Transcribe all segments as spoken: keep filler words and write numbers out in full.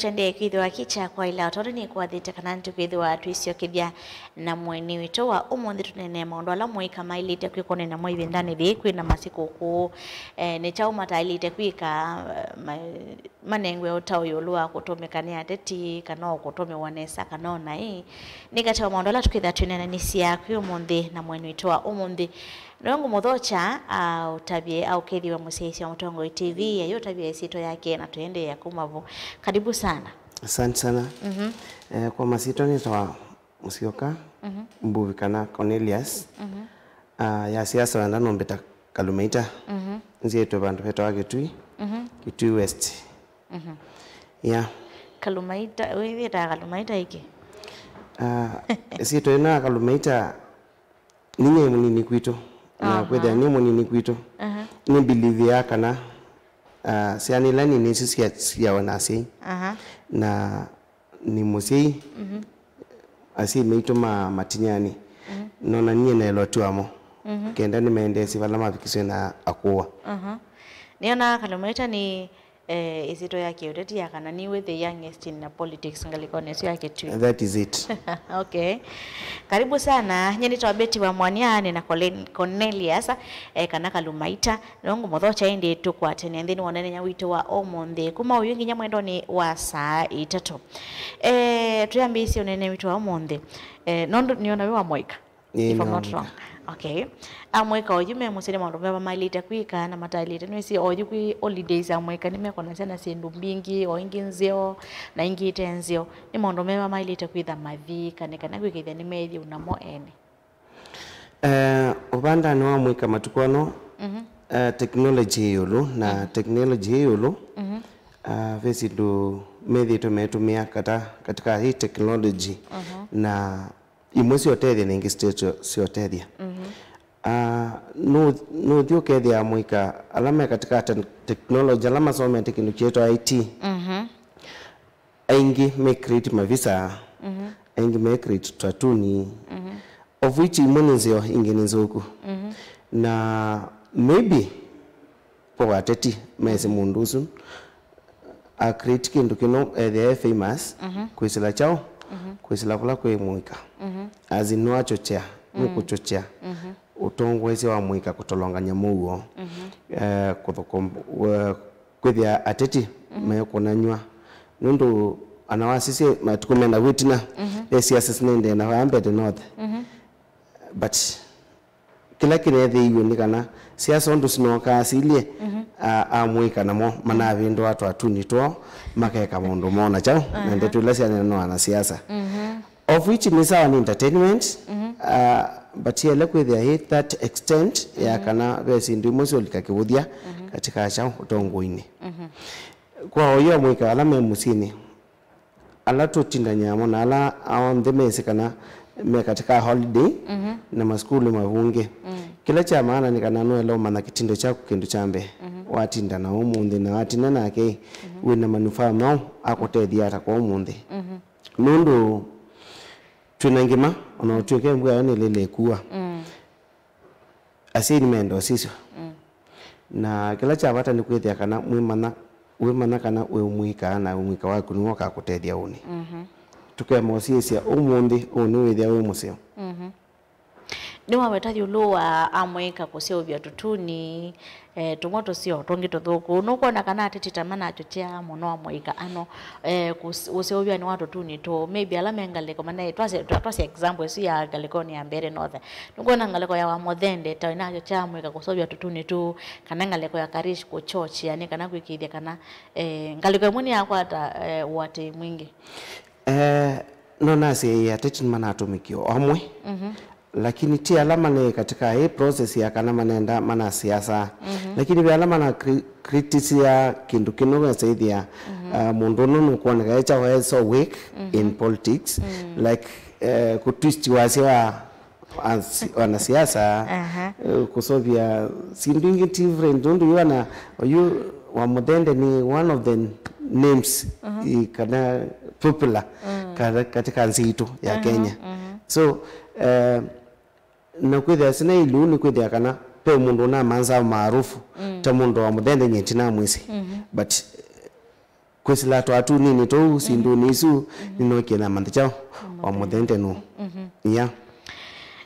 Tendee kwĩthĩwa kĩ kya kwaĩla, o tondũ nĩkwathĩte kana nĩtũkwĩthĩwa twĩsyokethya na mũeni witũ wa ũmũnthĩ, tũneenee maũndũ ala mũika maĩlĩte kwĩka ũnene mwa ĩvindanĩ yĩĩ kwĩ na masikũkũ. Eh, nĩ kyaũ mataĩlĩte kwĩka, eh, ma-, manengwe ũtao ĩũlũ wa kũtũmĩka nĩ ateti, kana o kũtũmĩwa nesa, kana o naĩ. Nĩ katĩ wa maũndũ ala tũkwĩthĩwa twĩneenanĩsya kwĩ ũmũnthĩ na mũeni witũ wa ũmũnthĩ. Nĩwe ngũmũthokya aũtavye, aũkethĩwe mũsyaĩĩsya wa Mũtongoi T V, ayĩũtavya ĩsyĩtwa yake na tũendeea kuma vo. Karibu sana. Asante sana. Mhm. Eh, kwa masyĩtwa nĩtawa Mũsyoka, mhm, Mbuvi kana Cornelius. Mhm. Ah, ya siasa wenda nombĩta Kalumaita. Mhm. Nzĩĩtwe vandũ vetawa Kitui, mhm, Kitui West. Mhm. Yeah. Kalumaita, wĩwĩtaa Kalumaita ĩkĩ? Ah, ĩsyĩtwa ĩna Kalumaita nĩ nyie mũnini kwitũ, na, aha, kwĩthĩa nĩ mũnini kwitũ, aha, nĩ believe ya kana, ah, syana ila nini isu sia-, siawa na asyai. Aha. Na nĩ mũsyai, mhm, asyai maitũ ma matinyani, mhm, nona niĩ naĩlwa twamo, mhm, kenda nĩmaendeesye vala mavikiswe na akũwa. Aha. Nĩona Kalumaita nĩ Eh, ĩsyĩtwa ya kĩũteti ya kana nĩw'e the youngest in the politics ngalĩkonĩ ĩsu ya Kitui. That is it. Okay. Karibu sana. Nye nĩtawa Betty wa Mwania, nĩ na Cornel-, Cornelius, eh, kana Kalumaita. No ngũmũthokya ĩndĩ tũkwatene nthĩnĩ wa ũneenany'a witũ wa ũmũnthĩ. Kuma ũyu nginya mwendonĩ wa saa itatũ. Eh, twĩambĩĩsye ũneenany'a witũ wa ũmũnthĩ. Eh, nũndũ nĩona wĩ wa mũika. Ĩĩ, if I'm not wrong. Okay. Amũika oyu me mũsyĩ nĩ maũndũ meva maĩlĩte kwĩka na mataĩlĩte? Nĩwĩsĩ oyu kwĩ holidays amũika nĩmekonasya na syĩndũ mbingĩ, o ingĩ nzeo na ingĩ ite nzeo. Nĩ maũndũ meva maĩlĩte kwĩtha mathi kana, kana kwĩkĩthya nĩmeethya unamo ene? Eh, ũvandanĩ wa mũika matukũ ano, mhm, eh, technology ĩ ĩũlũ, na, mhm, technology ĩ ĩũlũ, mhm, ah, ve syĩndũ methĩĩtwe metũmĩa kata, katika hii technology, mhm, na imwe syotethya na ingĩ state syo-, syotethya. Mhm. Ah, nũ-, nũthi ũkethĩa amũika ala me katika te-, technology, ala masomete kĩndũ kĩtwa I T. Mhm. Aingĩ me create mavisa, mhm, aingĩ me create tatuni. Mhm. Of which imwe nĩ nzeo, ingĩ nĩ nzũku. Mhm. Na maybe kwa ateti mese mũndũ ũsu a create kĩndũ kĩno ethĩa e famous, mhm, kwĩsĩla kyaũ, mhm, kwĩsĩla kũla kwĩ mũika. Mhm. As in, nĩwachochea, mm, nũkũchochea, mhm, ũtongoesya wa mũika kũtolongany'a mũuo, mhm, eh, kũthũkũm-, we-, kwĩthĩa ateti, mhm, mekũnanywa. Nũndũ ana wasisye matukũ mena wĩtina, mhm, e siasa sinaendee na vaa mbete north. Mhm. But kĩla kĩneethĩiw'e nĩ kana siasa ũndũ sinookaa silye, mhm, a-, amũika namo manavĩndũa twatuni twoo, makeka maũndũ moo na kyaũ, na, aha, ndeto ila syaneenawa na siasa. Mhm. Of which nĩ sawa, nĩ entertainment, mhm, ah, but yele kwĩthĩa hit that extent ya, mhm, kana ve syĩndũ imwe syolika kĩvũthya, mhm, katika kyaũ, ũtongoinĩ. Mhm. Kwa oyu amũika ala me mũsyĩnĩ, ala tũtindanĩaa mo na ala onthe mesĩ kana me katika holiday, mhm, na masukulu mavunge. Mm. Kĩla kya maana nĩ kana nũela ũmanya kĩtindo kyaku kĩndũ kya mbee. Mhm. Watinda na ũmũnthĩ na watinda nake, mhm, wĩ na manufaa maũ akũtethya ata kwa ũmũnthĩ. Mhm. Nũndũ twĩ na ngima, ona ũtw'ĩke mbua yo nĩlĩle ĩkua. Mm. Asyai nĩmenda ũsisyo. Mm. Na kĩla kya vata nĩ kwĩthĩa kana mwĩmanya, wĩmanya kana wĩ mũika na mũika waku nĩwe ũkakũtethya ũnĩ. Mhm. Tũkema ũsiĩsya ũmũnthĩ, ũnĩ wĩthĩa wĩ mũseo. Mhm. Nĩwaweta ĩũlũ wa amũika kũseũvya tũtuni, eh, tũmwe tũseo, tũngĩ tũthũku. Nũkwona kana ateti ta manachochea mũno amũika ano, eh, kũs-, ũseũvyanĩ wa tũtuni tũũ? Maybe ala me ngalĩko manaĩ, twasye, twa-, twasye example ĩsu ya ngalĩkonĩ ya Mbeere North. Nũkwona ngalĩko ya Wamuthende ta ĩnachochea amũika kũseũvya tũtuni tũũ, kana ngalĩko ya Karish kũchochea, nĩ kana kwĩkĩĩthya kana, eh, ngalĩko ĩmwe nĩyakwata, eh, ũatĩĩi mwingĩ? Eh, no nasye ateti nĩmanatũmĩkie o amwe. Mhm. Lakini ti ala mane katika hii process ya kana manenda manasiasa. Mhm. Lakini ve ala mana cri-, criticize kĩndũ kĩno wesa ĩthĩa, mhm, ah, mũndũ ũno nũkwoneka echa we so weak, mhm, in politics. Mm. Like, eh, kũtwist wasya wa as-, wanasiasa, aha, eh, kũseũvya syĩndũ ingĩ different, nũndũ yu ana, yu Wamuthende nĩ one of the names, mhm, i-, kana popular, mm, kana katika nthĩ itũ ya, mhm, Kenya. Mhm. So, eh, na kwĩthĩa sina ilu nĩ kwĩthĩa kana ve mũndũ ũnamanza maarufu, mm, ta mũndũ wa Muthende nyie ndinamwĩsĩ. Mhm. But Nĩsila twa tũnini tũu syĩndũnĩ isu, nĩnookie namantha kyaũ o mũthente nũ. Yeah.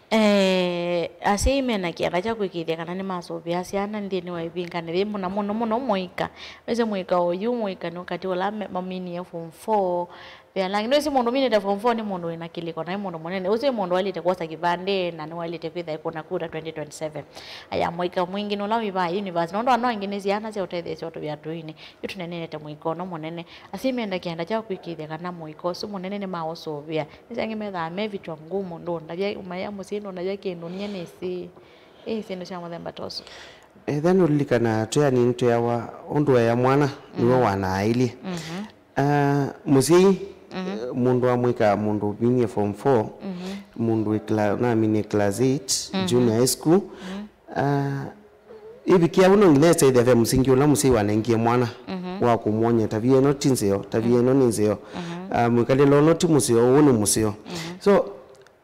Eh, asyai mena kĩanda kya kwĩkĩĩthya kana nĩmasũvĩa syana nthĩnĩ wa ĩvinganĩ yĩĩ, mũno mũno mũno mũika. Nĩsĩ mũika oyu, mũika nĩ wakati ũla me- maminie form four. Ve ala angĩ, nĩsĩ mũndũ ũminĩte form four nĩ mũndũ wĩna kĩlĩko, naĩ mũndũ mũnene. Ũsu nĩ mũndũ waĩlĩte kwosa kĩvandĩ, na nĩwaĩlĩte kwĩtha ĩkũna kura twenty twenty-seven. Aya, mũika mwingĩ nĩ ũla wĩ vaa university, nũndũ andũ angĩ nĩ syana sya ũtetheesya o tũvĩa tũnini. Yu tũnenete mũika ũno mũnene. Asyai menda kĩanda kya kwĩkĩĩthya kana mũika ũsu mũnene nĩmaũsũvĩa. Nĩsĩ angĩ methaa me vichwa ngumu, ndũndavya, maya mũsyai ndũndavya kĩndũ, nyie nĩsĩ. Ĩĩ, syĩndũ sya mũthemba ta ũsu. Etha nũlilikana twĩ anini tweawa ũndũ waya mwana nĩwe wanaaĩlye. Ah, mũsyai, eh, mũndũ amwĩkaa mũndũ ũvinie form four, mũndũ wĩ cla- naminie class eight, junior high school. Ah, ĩvikia au no nginya ĩsaĩthya ve mũsingi ũla mũsyai wanengie mwana wa kũmwony'a tavia ĩno ti nzeo, tavia ĩno nĩ nzeo. Ah, mwĩkalĩle ũno ti mũseo, ũũ nĩ mũseo. So,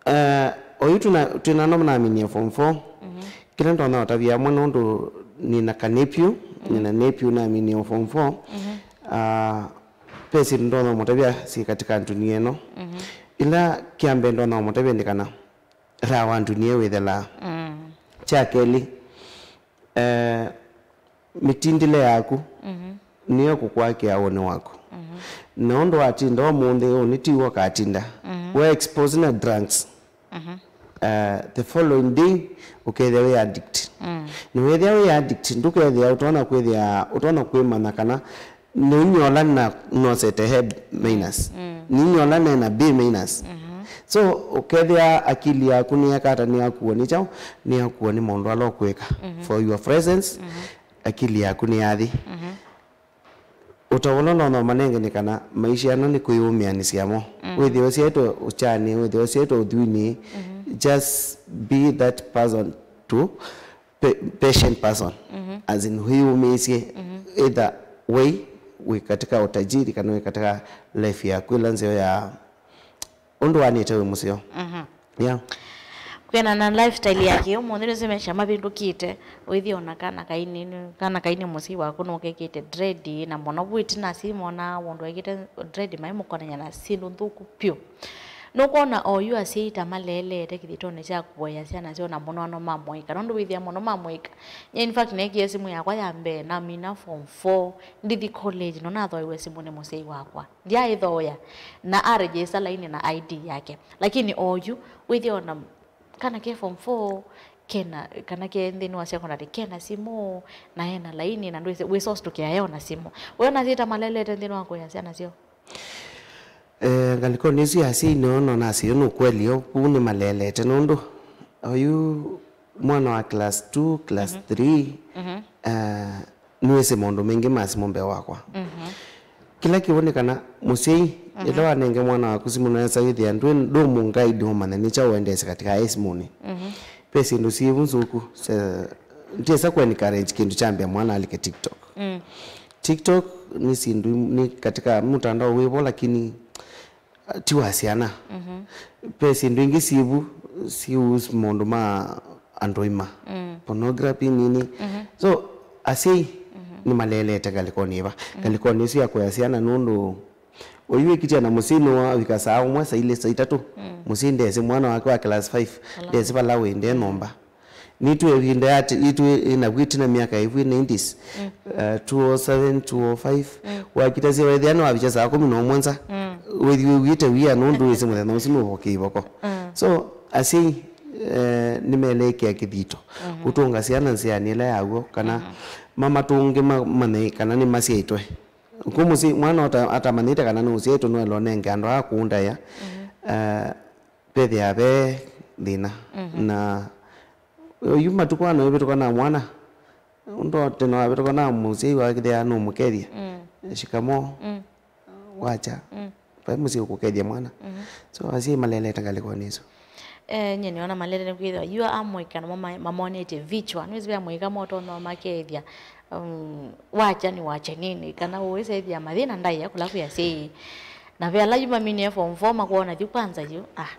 eh, oyu twĩna- twĩna no naminie form four. Kĩla ndonya ũtavia amwe nũndũ nĩna ka nephew, nĩna nephew naminie form four. Ah, ve syĩndũ ndonya ũmũtavya syĩ katika ndunia ĩno. Ĩla kya mbee ndonya ũmũtavya nĩ kana raha wa ndunia wĩthelaa. Kya kelĩ, eh, mĩtindĩle yaku nĩyo kũkwakĩa ũnĩ waku. Na ũndũ watinda ũmũnthĩ ũnĩ tiw'o ũkatinda. We expose na drugs. Uh, the following day ũkethĩa wĩ addict. Na wethĩa wĩ addict, ndũkethĩa ũtonya kwĩthĩa, ũtonya kwĩmanya kana nĩ inyia ũla na nosete he minus. Nĩ inyia ũla nena B minus. So ũkethĩa akili yaku nĩyakata nĩyakuwa nĩ kyaũ, nĩyakuwa nĩ maũndũ ala ũkwĩka. For your presence, akili yaku nĩyathi. Ũtao ũla ndonya ũmanenge nĩ kana maisha ano nĩ kwĩyũmĩanĩsya mo. Wĩthĩe ũsyaĩtwe ũkyanĩ, wĩthĩe ũsyaĩtwe ũthyũinĩ, just be that person to pa- patient person. As in, wĩyũmĩĩsye either way, wĩ katika utajiri kana wĩ katika life yaku ĩla nzeo ya ũndũ wanĩte wĩ mũseo. Yeah. Kwĩanana na lifestyle ya kĩũmũnthĩ, nĩsĩ maisha mavĩndũkĩte. Wĩthĩa ona kana kaini, kana kaini mũsyai waku nũkekĩte dread, na mũno vu ĩtina simona wũndũ ekĩte dread maimũkonany'a na syĩndũ nthũku vyũ. Nũkwona oyu asyai ta maleelete kĩthĩtonĩ kya kũvoya syana syoo, na mũno ano ma mũika. Nũndũ wĩthĩa mũno ma mũika, nye in fact neekie simũ yakwa ya mbee namina form four, ndithi college, no nathoiwe simũ nĩ mũsyai wakwa. Ndyaĩthooya, na aregister laini na I D yake. Lakini oyu, wĩthĩa ona kana ke form four, kena, kana ke nthĩnĩ wa secondary, kena simũ, na ena laini, na ndwĩsĩ, wĩsostũkĩa e ona simũ. Wĩona syĩta malelete nthĩnĩ wa kũya syana syoo? Eh, ngalĩkonĩ ĩsu ya asyai nĩyo nonasya yu nĩ ũkweli, o kũu nĩmalelete, nũndũ oyu mwana wa class two, class three, eh, nĩwĩsĩ maũndũ maingĩ ma simũ mbee wakwa. Kĩla kĩw'o nĩ kana mũsyai, ĩla wanenge mwana waku simũ, nesa wĩthĩa ndwĩ- ndũmũngaidi ũmanya nĩ kyaũ ũendeesye katika e simũnĩ. Ve syĩndũ syĩvu nzũku, se- ndyĩsa kũ encourage kĩndũ kyambĩa mwana alike TikTok. TikTok nĩ syĩndũ im- nĩ katika mtandao wĩvo, lakini ti wa syana. Ve syĩndũ ingĩ syĩvu syĩũs maũndũ ma andũ aima. Pornography nini. So, asyai nĩmalelete ngalĩkonĩ ĩva. Ngalĩkonĩ ĩsu ya kũya syana nũndũ oyu wĩkĩtya na mũsyai nĩwavika saa ũmwe, saa ilĩ, saa itatũ. Mũsyai ndesĩ mwana wake wa class five, ndesĩ vala wĩ, nde nyũmba. Nĩtwĩ ĩvinda ya ti- itwĩ ĩnavu ĩtina myaka ĩvu nineties, uh, two oh seven, two oh five, wakita syĩ wethĩa nĩwavikya saa kũmi na mũonza, wĩthi wĩw'ĩte wia nũndũ wĩsĩ mũthenya ũsu nũvoke ivoko. So, asyai, eh, nĩmeleekĩa kĩthito kũtũnga syana nzĩanĩ ĩla yaw'o, kana mamatũnge ma- manye kana nĩmasyaĩtwe. Kũ mũsyai, mwana ũta- atamanyĩte kana nĩũsyaĩtwe, nũelwa nenge andũ aa kũũndaĩa, eh, vethĩaa ve thĩna. Na oyu matukũ ano ĩvĩtũka na mwana, ũndũ tene wavĩtũka na mũsyai wakĩthĩa nũmũkethya. Shikamoo. Wacha. Vai mũsyai ũkũkethya mwana. So asyai malelete ngalĩkonĩ ĩsu. Eh, nye nĩona malelete kwĩthĩwa yu amũika namo ma- mamonetye vichwa. Nĩwĩsĩ ve amũika motonya makethya, um, wacha ni wache nini, kana ũĩsethĩa mathĩna ndaĩa kũla kwĩ asyai. Na ve ala yu maminie form four makwona yu kwanza yu, ah,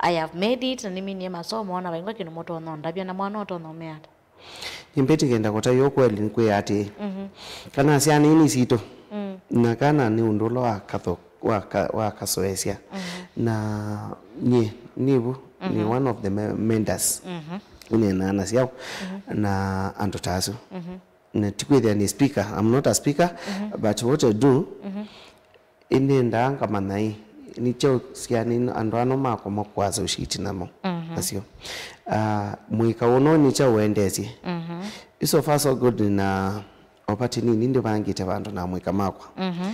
I have made it, na nĩminie masomo, na vaingwa kĩndũ mũtonya ũndavya, na mwana ũtonya ũmea ata? Nĩmbĩti ngenda kũtavya ũkweli nĩkwĩa atĩĩ, kana syana ii nĩ sitũ. Mm. Na kana nĩ ũndũ ũla wa katho-, wa ka-, wa kasoesya. Mhm. Na nyie nĩvu nĩ one of the me-, mentors. Mhm. Nĩneenaa na syaũ na andũ ta asu. Mhm. Na ti kwĩthĩa nĩ speaker, I'm not a speaker, mhm, but what I do, mhm, ĩnendaa ngamanya ĩ, nĩ kyaũ syana andũ ano makoma kũ associate namo, mhm, nasyo. Ah, mũika ũno nĩ kyaũ wendeesye. Mhm. It's so far so good, na o vati nini ndĩvangĩte vandũ na amũika makwa. Mhm.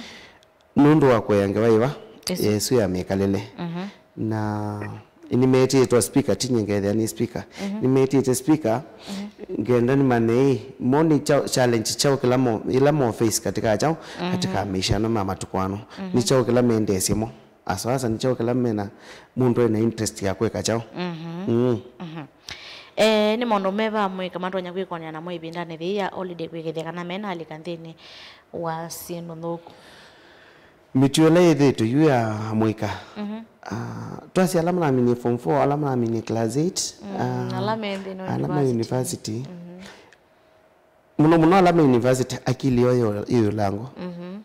Nũndũ wa kũea ngewa ĩva, ĩsu, ĩsu ya mĩkalĩle. Mhm. Na nĩmetĩĩtwe speaker, ti nyie ngethĩa nĩ speaker. Mhm. Nĩmetĩĩte speaker, mhm, ngenda nĩmanye ĩ, mo nĩ cha-, challenge kyaũ kĩla mo, ĩla mo face katika kyaũ, mhm, katika maisha ano ma matukũ ano. Mhm. Nĩ kyaũ kĩla mendeesye mo. Aswasa nĩ kyaũ kĩla mena, mũndũ ena interest ya kwĩka kyaũ. Mhm. Mm. Mhm. Eh, nĩ maũndũ meva amũika matonya kwĩkonea namo ĩvindanĩ yĩĩ ya holiday kwĩkĩthya kana mena alika nthĩnĩ wa syĩndũ nthũku? Mĩtuo ĩla yĩthĩĩtwe yu ya amũika. Mhm. Ah, twasya ala manaminie form four, ala manaminie class eight, mm, ah, ala me nthĩnĩ wa ala ma university. University. Mhm. Mũno mũno ala me university, akili yoo yo ĩ ũlango. Mhm.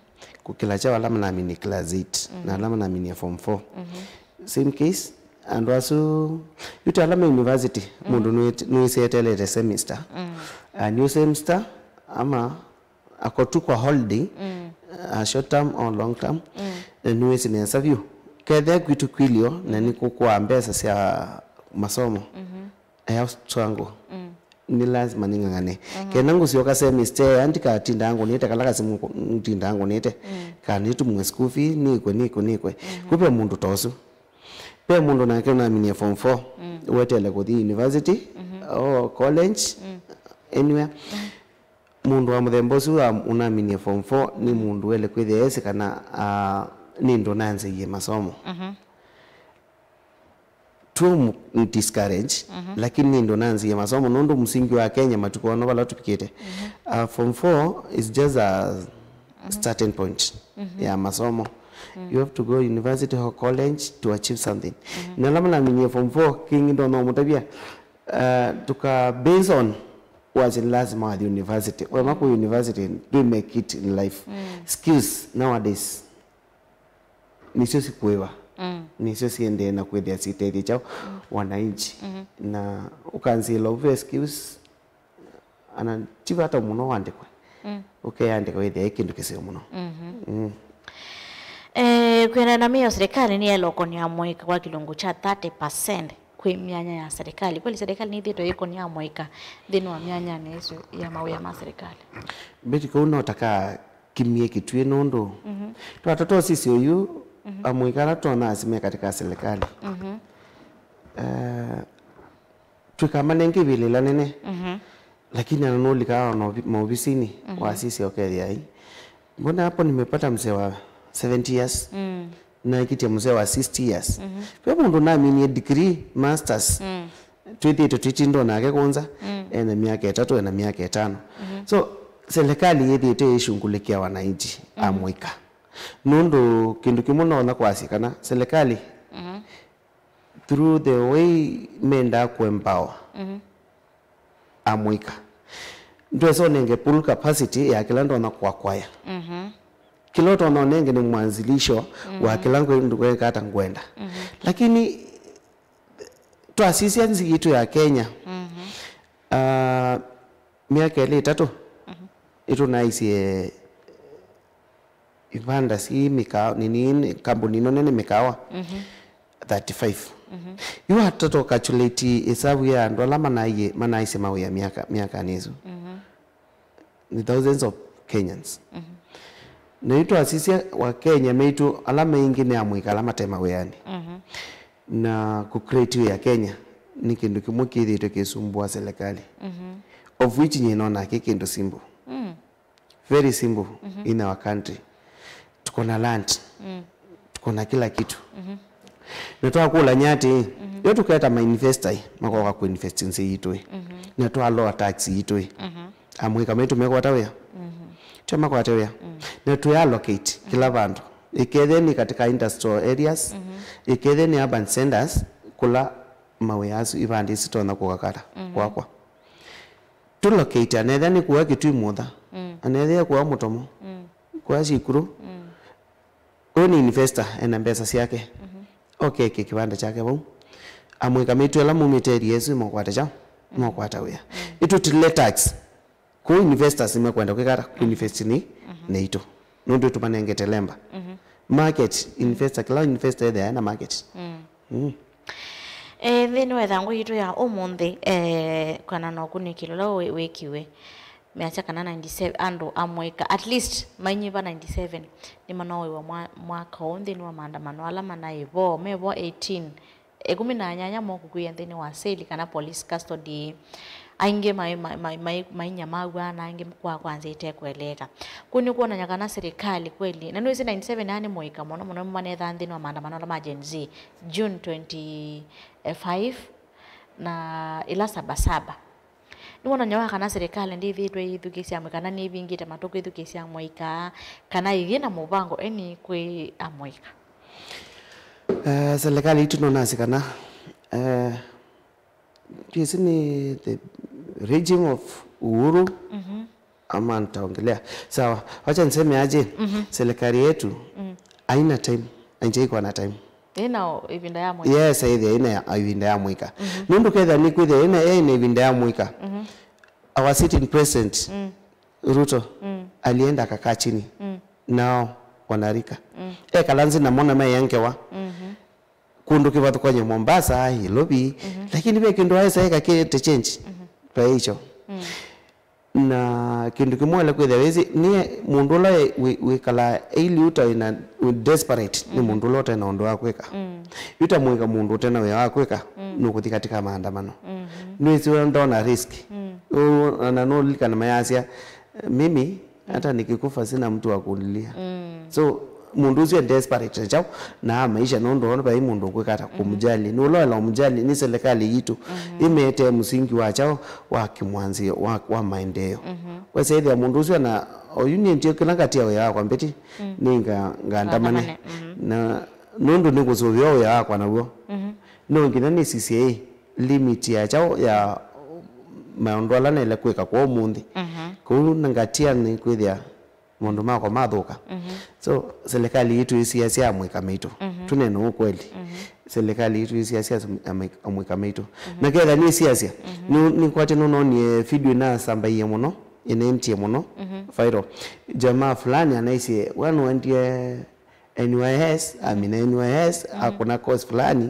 Kũkĩla kyaũ ala manaminie class eight, mhm, na ala manaminie form four. Mhm. Same case, andũ asu, yu ti ala me university, mhm, mũndũ nũĩte-, nũĩsetelete semester. Mm. Ah, new semester, ama ako tu kwa holiday, mm, uh, short term or long term, mm, na nĩwĩsĩ nesa vyũ. Kethĩa kwitũ kwĩlyo na, mm, nĩkũkwaa mbesa sya masomo. Mhm. I have struggle. Mm. Nĩ lazima nĩng'ang'ane. Mhm. Kenda ngũsyoka semester ĩya ndikatindaa ngũnĩte kala kasimũ ngũ-, ntindaa ngũnĩte. Mm. Kana nĩtumwe school fee, nĩkwe, nĩkwe, nĩkwe. Mhm. Kwĩ ve mũndũ ta ũsu. Ve mũndũ nake ũnaminie form four, mm, wetele kũthi university, mhm, or college, mm, anywhere. Mm. Mũndũ wa mũthemba ũsu wa ũnaminie form four nĩ mũndũ wele kwĩthĩa esĩ kana, ah, nĩ ndũnanzĩie masomo. Mhm. Tũ mũ-, discourage, mhm, lakini nĩ ndũnanzĩie masomo nũndũ mũsingi wa Kenya matukũ ano vala tũvikĩte. Mhm. Ah, form four is just a, mhm, starting point, mhm, ya masomo. Mm. You have to go university or college to achieve something. Mhm. Na ala manaminie form four, kĩngĩ ndonya ũmũtavya, ah, tuka based on wasya nĩ lazima wathi university. Wema kũ university, do make it in life. Mm. Skills nowadays nĩsyo sikũĩva. Mm. Nĩsyo siendee na kwĩthĩa sitethya kyaũ, mm, wananchi. Mhm. Na ũkanzĩĩla ũve skills, ana ti vata mũno wandĩkwe. Mm. Ũkeandĩka wĩthĩa ĩ kĩndũ kĩseo mũno. Mhm. Mm. Eh, kwĩanana na mĩao, serikali nĩyaĩle ũkonia amũika kwa kĩlungu kya thirty percent kwĩ myanya ya serikali. Kweli serikali nĩyĩthĩĩtwe yĩkonia amũika nthĩnĩ wa myanyanĩ ĩsu ya mawĩa ma serikali? Beti kau no ta kakimie kĩtw'ĩ nũndũ, mhm, twatata ũsisya ũyu, mhm, amũika ala twonaa si me katika serikali. Mhm. Eh, twĩkamanenge ĩvĩla ĩla nene. Mhm. Lakini ana nũlikaa ona ovi-, maovisinĩ, mhm, wasisya ũkethĩa ai, mbona hapo nimepata mzee wa seventy years? Mm. Na ikitia mzee wa sixty years. Mhm. Ve mũndũ naminie degree, masters. Mm. Twĩthĩĩtwe twĩtinda nake kũnza, mm, ena myaka ĩtatũ, ena myaka ĩtano. Mhm. So, serikali yĩthĩĩtwe ĩshungulikia wananchi, mhm, amũika. Nũndũ kĩndũ kĩmwe nonya kwasya kana serikali, mhm, through the way mendaa kũ empower, mhm, amũika. Ndwesa ũnenge full capacity ya kĩla ndonya kũakwaya. Mhm. Kĩla ũtonya ũnenge nĩ mwanzilisho, mhm, wa kĩla ngwe-, ngweka ata ngwenda. Mhm. Lakini twasisya nthĩ yitũ ya Kenya, mhm, ah, myaka ĩlĩ ĩtatũ, mhm, ĩtũnaisye ivanda si mĩkawa, nini, kambuni ino nene mĩkawa, mhm, thirty-five. Mhm. Yu atata ũcalculate ĩsavu ya andũ ala manaie-, manaisye mawĩa myaka, myakanĩ ĩsu. Mhm. Ni thousands of Kenyans. Mhm. Na yu twasisya wa Kenya maitũ ala maingĩ nĩ amũika ala mate mawĩanĩ. Mhm. Na kũ create wĩa Kenya nĩ kĩndũ kĩmwe kĩthĩĩtwe kĩsumbua serikali. Mhm. Of which nyie nonaa kĩ kĩndũ simple. Mm. Very simple, mhm, in our country. Tuko na land. Mm. Tuko na kila kitu. Mhm. Na twakũlany'a atĩ, mhm, yo tũketa mainvestor ĩ, makoka kũinvest nthĩ yitũ ĩ. Mhm. Na twa lower tax yitũ ĩ. Mhm. Amũika maitũ mekwata wĩa? Mhm. Twe makwate wĩa. Mm. Na tũya allocate kĩla vandũ. Ĩkethĩa nĩ katika industrial areas, mhm, ĩkethĩa nĩ urban centers, kũla mawĩa asu ivanda isu itonya kũkakata, mhm, kwakwa. Tũlocate, anethĩa nĩ kũa Kĩtui Mũtha, mm, anethĩa kũa Mũtomo, mm, Wa syĩkũlũ. Mm. Ũyũ nĩ investor, ena mbesa syake. Mhm. Okekĩa kĩvanda kyake vau. Amũĩka maitũ ala maumĩte area ĩsu mokwata kyaũ? Mm. Mokwata wĩa. Mm. Ĩtũtilile tax. Kwoou investors nĩmekwenda kwĩka ata? Kũinvest nĩ, mhm, naitũ. Nũndũ ĩtũmanengete lemba. Mhm. Market, investor, kĩla investor ethĩawa ena market. Mm. Mm. Eh, nthĩnĩ wa ĩthangũ yitũ ya ũmũnthĩ, eh, kana na ũkunĩkĩli ũla wĩ-, wĩkiwe, measya kana ninety-seven andũ amũika, at least mainyiva ninety-seven nĩmanoewa mwa-, mwaka ũũ nthĩnĩ wa maandamano ala manaĩ vo, me vo eighteen, ĩkũmi na nyanya mokũkw'ĩĩa nthĩnĩ wa seli kana police custody. Aingĩ mai-, mai-, mai-, mai-, mainyamaw'a na angĩ kwa, kwa nzĩa ĩtekũeleeka. Kũu nĩ kwonany'a kana serikali kweli, na nĩwĩsĩ ninety-seven aa nĩ mũika mũno mũno, manethaa nthĩnĩ wa maandamano ala ma Gen Z, June twenty-five na ĩla Sabasaba. Nĩwonany'a wa kana serikali ndĩthĩĩtwe ĩithukĩĩsya amũika, kana nĩvingĩte matũ kwĩthukĩĩsya amũika, kana ĩyĩ na mũvango eni kwĩ amũika. Eh, serikali itũ nonasya kana, eh, ĩsu nĩ the regime of Uhuru. Mhm. Ama nitaongelea. Sawa, wacha niseme aje, mhm, serikali yetu, mm, haina time, haijaikuwa na time. Ĩna o-, ĩvinda ya mũika. Yes, ĩthĩa ĩna ya-, ĩvinda ya mũika. Mhm. Nũndũ kethĩa nĩ kwĩthĩa ĩna, ĩna ĩvinda ya mũika. Mhm. Our sitting president, mm, Ruto, mm, alienda akakaa chini, mm, nao wanarika. Mm. Ekala nthĩ namo na meya ngewa. Mhm. Kũndũ kĩvathũkany'o Mombasa, Nairobi, mhm, lakini ve kĩndũ aĩsa eka kĩte change. Mhm. Vaĩ icho. Mm. Na kĩndũ kĩmwe ũla kwĩthĩa wĩsĩ, nĩ mũndũ ũla wĩ-, wĩkalaa eili ũta wĩna, wĩ desperate, nĩ, mhm, mũndũ ũla ũte na ũndũ wa kwĩka. Mm. Yu ta mũika mũndũ ũte na wĩa wa kwĩka, mm, nũkũthi katika maandamano. Mhm. Nĩwĩsĩ ũla ndona risk. Mm. Ũ-, na nũlilikana mayasya, mimi, mm, hata nikikufa sina mtu wa kulilia. Mm. So, mũndũ ũsu e desperate na kyaũ na maisha, nũndũ ona vai mũndũ ũkwĩka ata, mhm, kũmjali. Nĩ ũla wĩla ũmjali nĩ serikali yitũ. Mhm. Ĩmete mũsingi wa kyaũ wa kĩmwanzĩo wa, wa maendeeo. Mhm. Wesethĩa mũndũ ũsu ana, oyu nĩ ndio kĩla ngatia wĩa wakwa mbeti, mm, nĩ nga-, ngandamane. Ngandamane, mhm. Na nũndũ nĩ kũsũvĩa wĩa wakwa naw'o. Mhm. No nginya nĩsisye ĩ limit ya kyaũ ya maũndũ ala naĩle kwĩka kwa ũmũnthĩ. Mhm. Kũu na ngatia nĩ kwĩthĩa maũndũ makwa mathũka. Mhm. So, serikali yitũ ĩsiasya amũika maitũ. Mhm. Tũneene ũkweli. Mhm. Serikali yitũ ĩsiasya amũi-, amũika maitũ. Mhm. Na ketha nĩsiasya, mhm, nĩ, nĩkwatĩ nũnonie video ĩnasambaie mũno, ĩnentie mũno, mhm, viral. Jamaa fulani anaisye, we nũendie N Y S, amina N Y S, mhm, akũna course fulani,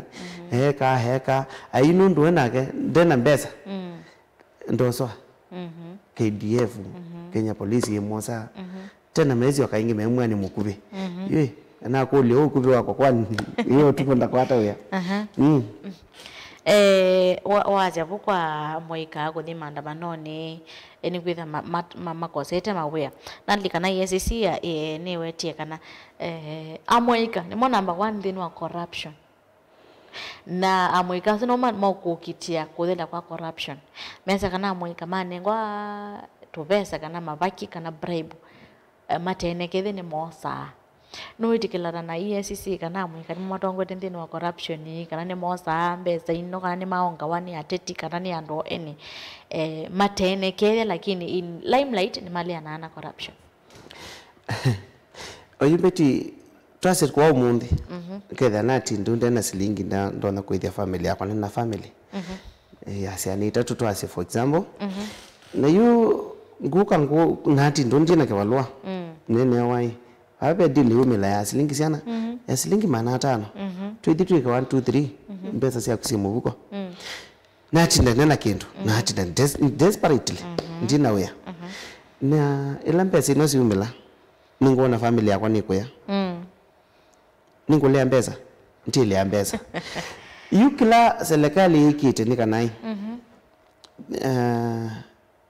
mhm, eka, eka, ai nũndũ we nake, ndena mbesa. Mm. Ndoswa. Mhm. K D F, mhm, Kenya Police yĩmwosaa. Mhm. Tena mesyoka ĩngĩ memwĩa nĩ mũkuvĩ. Mhm. Yĩ, nakũlya ũkuvĩ wakwa kwani, ĩ ũtukũ ndakwata wĩa. Aha. Mm. Eh, wa-, wasya vu kwa mũika kũthi maandamanonĩ, eh, nĩkwĩtha ma-, ma-, ma-, makosete mawĩa. Nalilikana E A C C ya, eh, nĩwetie kana, eh, amũika nĩmo number one nthĩnĩ wa corruption. Na amũika asu no ma-, maũkũkitĩa kũthela kwa corruption. Mesya kana amũika manengwa tũvesa kana mavaki kana bribe, eh, mateenekethe nĩmosaa. Nũĩtĩkĩlana na E A C C kana amũika nĩmo matongoete nthĩnĩ wa corruption, kana nĩmosaa mbesa ino, kana nĩmaongawa nĩ ateti, kana nĩ andũ o ene, eh, mateenekethe, lakini in limelight nĩmaleanaa na corruption? Oyu mbeti, twasya kwa ũmũnthĩ, mhm, ketha natinda nde na silingi nda-, ndonya kũĩthya family yakwa, nĩ na family. Mhm. Eh, ya syana itatũ twasya, for example. Mhm. Na yu ngũka ngũ-, natinda ndi na kĩvalũa. Mm. Nene wai. Ava ve deal yumĩla ya silingi syana, mhm, ya silingi maana atano. Mhm. Tũithi twĩka one, two, three, mhm, mbesa syaku syĩ mũvuko. Mm. Natinda nde na kĩndũ, mhm, natinda des-, desperately, mhm, ndi na wĩa. Mhm. Na ĩla mbesa ino syumĩla, nĩngwona family yakwa nĩkũya. Mm. Nĩngũlea mbesa, ndilea mbesa. Yu kĩla serikali ĩkĩte nĩ kana ĩ, mhm, eh,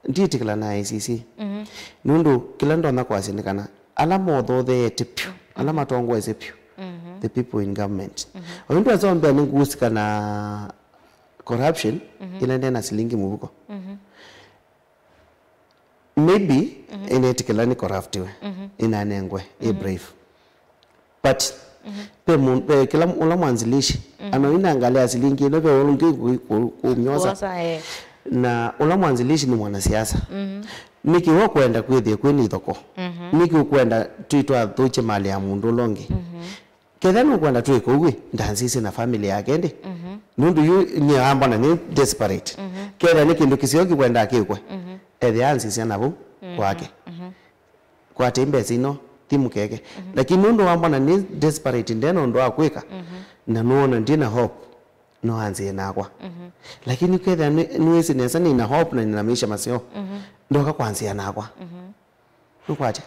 ndiĩtĩkĩla na I C C. Mhm. Nũndũ kĩla ndonya kwasya nĩ kana ala mothotheete pyũ, ala, mhm, matongoesye pyũ, mhm, the people in government. Mhm. Oyu ndwasya mbea nĩngũusika na corruption, mhm, ĩla ndena silingi mũvuko. Mhm. Maybe, mhm, ĩnetĩkĩla nĩ corruptiwe, mhm, ĩnanengwe, ĩ, mhm, bribe. But, mhm, ve mũ-, ve kĩla, ũla mwanzilishi, mhm, ana ina ngalĩ ya silingi ĩno, ve ũla ũngĩ kũ-, kũ-, kũmyosa. Kwosa, eh. Na ũla mwanzilishi nĩ mwanasiasa. Mhm. Nĩkĩ we kwenda kwĩthĩa kwĩ nĩ ithoko? Mhm. Nĩkĩ ũkwenda twĩ twathũkye malĩ ya mũndũ ũla ũngĩ? Ketha nũkwenda twĩke ũu, ndansisye na family yake ĩndĩ. Nũndũ yu nyie ambona nĩ desperate. Ketha nĩ kĩndũ kĩseo kĩkwendaa kĩkwe, ethĩa ansisya na vau kwake. Kwatei mbesa ino, thi mũkeke. Lakini nũndũ wambona nĩ desperate, ndena ũndũ wa kwĩka, na nũona ndina hope, no anzĩe nakwa. Lakini ketha nĩ- nĩwĩsĩ nesa nĩna hope na nĩna maisha maseo, ndoka kwanzĩa nakwa. Nũkwatya?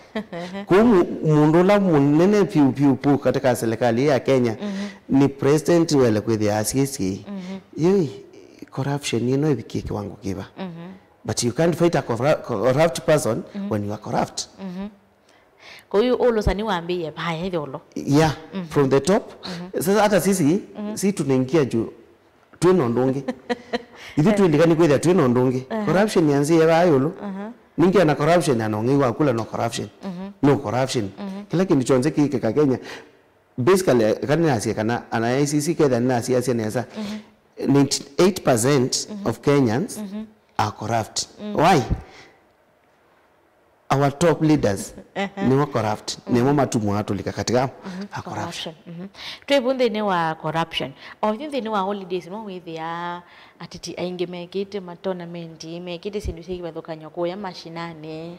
Kũu mu- mũndũ ũla mũnene piu piu piu katika serikali ya Kenya nĩ president wele kwĩthĩa asisye, yoi, corruption ĩno ĩvikie kĩwango kĩva? But you can't fight a corru- corrupt person when you are corrupt. Kũu ũlũsani wambĩĩe vaya ĩthũlo. Yeah, from the top. Sasa hata sisi si tunaingia juu, twĩ na ũndũ ũngĩ. Ithu twĩlikani kwĩthĩa twĩ na ũndũ ũngĩ. Corruption yanzĩe vaa ĩũlũ. Ningĩ na corruption, anong'ei wa kula no corruption. No corruption. Kĩla kĩndũ kyonthe kĩkĩka Kenya. Basically, kana nĩnasye kana ana I C C ketha nĩnasiasya nesa, ninety-eight percent of Kenyans are corrupt. Why? Our top leaders nĩmo corrupt, nĩmo matumwa atũlika katika a corruption. Twĩ vu nthĩnĩ wa corruption. O yu nthĩnĩ wa holidays no wĩthĩa atiti aingĩ mekĩte ma tournament, mekĩte syĩndũ sya kĩvathũkany'o kũya mashinani.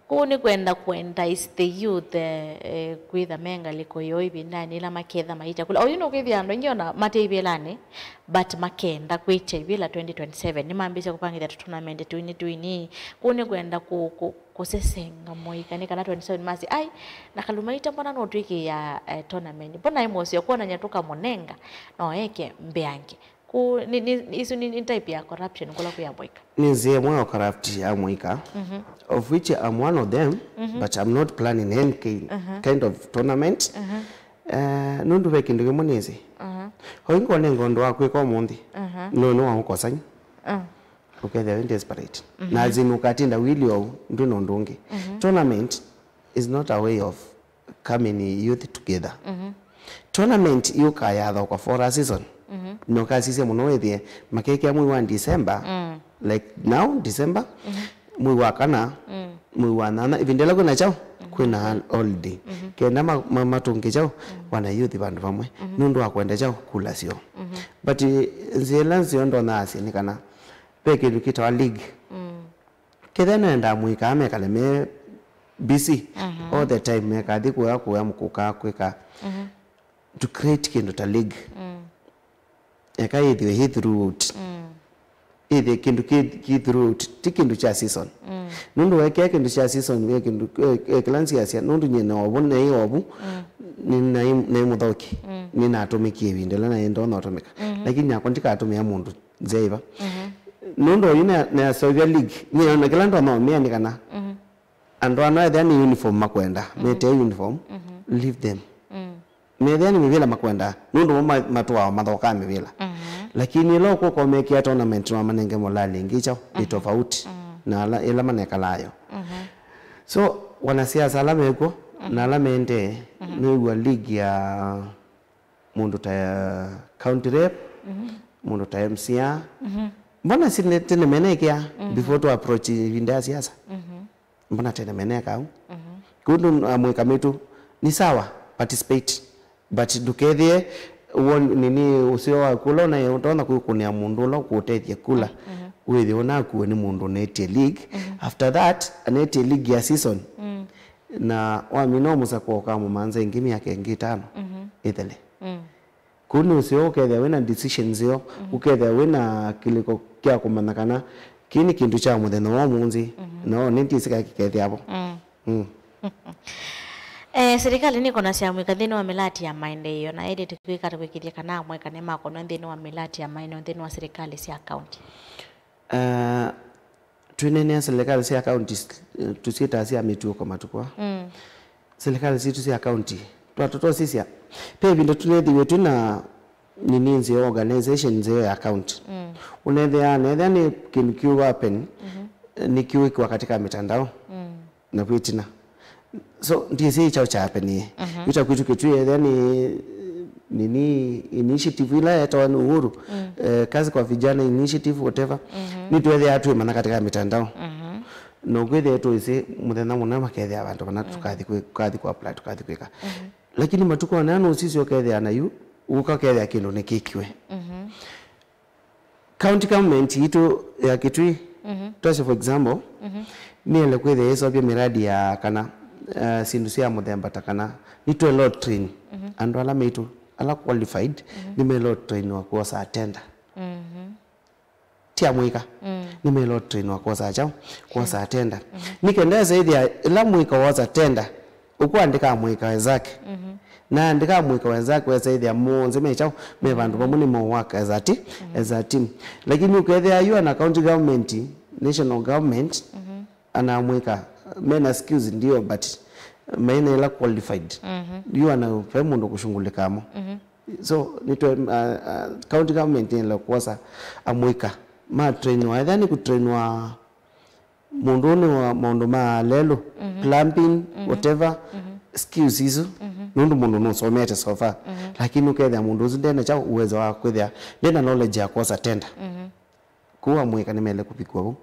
Kũu nĩ kwenda kũ entice the youth, eh, eh, kwĩtha me ngalĩko yoo ĩvindanĩ ĩla maketha maita kula. O yu nũkwĩthĩa andũ aingĩ ona mate ivĩlanĩ, but makenda kwĩtya ivĩla twenty twenty-seven. Nĩmambĩĩsya kũvangĩthya tũtournament twini twini. Kũu nĩ kwenda kũ- kũ- kũsesenga mũika nĩ kana twenty-seven masi, ai, na Kalumaita mbona nũtwĩkĩĩa, eh, tournament? Mbona ĩmũseo kwonany'a tũkamũnenga no eke mbeange? Kũ- nĩ- nĩ- isu nĩ nĩ type ya corruption kũla kwĩ ya mũika. Nĩ nzĩa ĩmwe ya corrupt ya mũika, of which I'm one of them, but I'm not planning any ki- kind of tournament. Eh, nũndũ ve kĩndũ kĩmwe nĩsĩ. Oingwa nĩ ngondũ wa kwĩka ũmũnthĩ, no nĩ wa ũkosanya. Ũkethĩa wĩ desperate. Na as in ũkatinda wili ou, ndwĩ na ũndũ ũngĩ. Tournament is not a way of coming youth together. Tournament yũkaa yathokwa for a season. Na ũkasisya mũno wĩthĩe makekĩa mwei wa December, like now December, mwei wa kana, mwei wa nyanya, ĩvinda ĩla kwĩna kyaũ, kwĩna holiday. Kenda ma- ma- matũngĩ kyaũ, wana youth vandũ vamwe, nũndũ wa kwenda kyaũ, kula syoo. But eh, nzĩa ĩla nzeo ndonaa asya nĩ kana ve kĩndũ kĩtawa league. Kethe nenda mũikaa mekale me busy all the time, mekathi kũya kũya mũkũka kwĩka to create kĩndũ ta league. Eka yĩthĩwe hĩ throughout. Ĩthĩe kĩndũ kĩ kĩ throughout, ti kĩndũ kya season. Nũndũ wekea kĩndũ kya season, we kĩndũ eh, eh, kĩla nsiasya, nũndũ nyie na ovu, naĩ ovu, nĩ naĩ naĩ mũthaũki, nĩnatũmĩkie ĩvinda ĩla naĩ ndonya ũtũmĩka. Lakini nakwa ndikatũmĩa mũndũ nzĩa ĩva. Nũndũ oyu nĩaseũvya league, nyie na kĩla ndonya ũmĩa nĩ kana andũ ana ethĩa nĩ uniform makwenda, metee uniform, leave them. Methĩa nĩ mĩvĩla makwenda, nũndũ mo ma- matũaa mathokaa mĩvĩla. Lakini ĩla ũkũka ũmekĩa tournament no manenge molali ĩngĩ kyaũ, nĩ tofauti na ala ĩla manekalaa yo. So wanasiasa ala mekw'o na ala mendee, nĩw'a league ya mũndũ ta county rep, mũndũ ta M C A. Mbona si nĩ- tene menekĩa before to approach ĩvinda ya siasa? Mbona tene meneka au? Kũu ndu amwĩka mĩtu, ni sawa, participate, but ndũkethĩe won- nini ũseo waku ũla ũnaĩ ũtonya kwĩkũnĩa mũndũ ũla ũkũtethya kula, wĩthĩwe nakuwe nĩ mũndũ ũnetie league. After that anetie league ya season, na wamina ũmũsakũa ũkamũmanza ĩngĩ myaka ĩngĩ ĩtano ĩthele. Kũu nĩ ũseo ũkethĩa wĩna decision nzeo, ũkethĩa wĩna kĩlĩko kya kũmanya kana kĩĩ nĩ kĩndũ kya mũthenya wa ũmũnthĩ, no nĩ ndĩsĩ ka kĩkethĩa vo. Mm. Eh, serikali nĩkonasya amwĩka nthĩnĩ wa mĩlati ya maendeeo na ĩndĩ tũkwĩka tũkwĩkĩthya kana amwĩka nĩmakonwa nthĩnĩ wa mĩlati ya maendeeo nthĩnĩ wa serikali sya kaunti? Eh, twĩneenea serikali sya kaunti, eh, tũsyĩtaa sya mĩtuũko matukũ aa. Mm. Serikali sitũ sya kaunti, twatũtosisya, ve ĩvinda tũnethĩiwe twĩ na nini nzeo, organization nzeo ya kaunti. Mm. Ũnethĩaa nethĩa nĩ kĩndũ kĩu happen, nĩkĩwĩkĩwa katika mitandao na kwĩtina. So ndĩsĩ kyaũ kya hapenie. Yu ta kwitũ Kitui, ethĩa nĩ nini initiative ila yetawa nĩ Uhuru, eh, kazi kwa vijana initiative, whatever, nĩtwethĩaa twĩmanya katika mitandao. Na ũkwĩthĩa tũĩsĩ mũthenya mũna makethĩa vandũ vana tũkathi kwĩ-, tũkathi kũ apply, tũkathi kwĩka. Lakini matukũ aya nũsisya ũkethĩa na yu, ũka ũkethĩa kĩndũ nĩkĩkiwe. County government yitũ ya Kitui, twasye for example, nĩele kwĩthĩa ĩseũvya miradi ya kana, eh, syĩndũ sya mũthemba ta kana nĩtwelo train andũ ala maitũ, ala qualified, nĩmelo train wa kuosa tender. Ti amũika. Nĩmelo train wa kuosa kyaũ, kuosa tender. Nĩ kenda esa ĩthĩa ĩla mũika wosa tender, ũkwandĩka amũika wenzake. Na andĩka amũika wenzake wesa ĩthĩa monthe me kyaũ, me vandũ vamwe nĩ mo work as a ti-, as a team. Lakini ũkethĩa yu ana county government, national government, ana amũika mena skills ndio, but maina ĩla qualified. Yu ana ve mũndũ kũshungulĩka mo. So nĩtwe, uh, uh, county government nĩla kuosa amũika ma trainwa, ethĩa nĩ kũtrainwa mũndũ ũnĩ wa maũndũ ma lelũ, plumbing, whatever, skills isu, nũndũ mũndũ nũsomete so far. Lakini ũkethĩa mũndũ ũsu ndena kya uwezo wa kwĩthĩa, ndena knowledge ya kuosa tender. Kũu amũika nĩmele kũvikwa vau.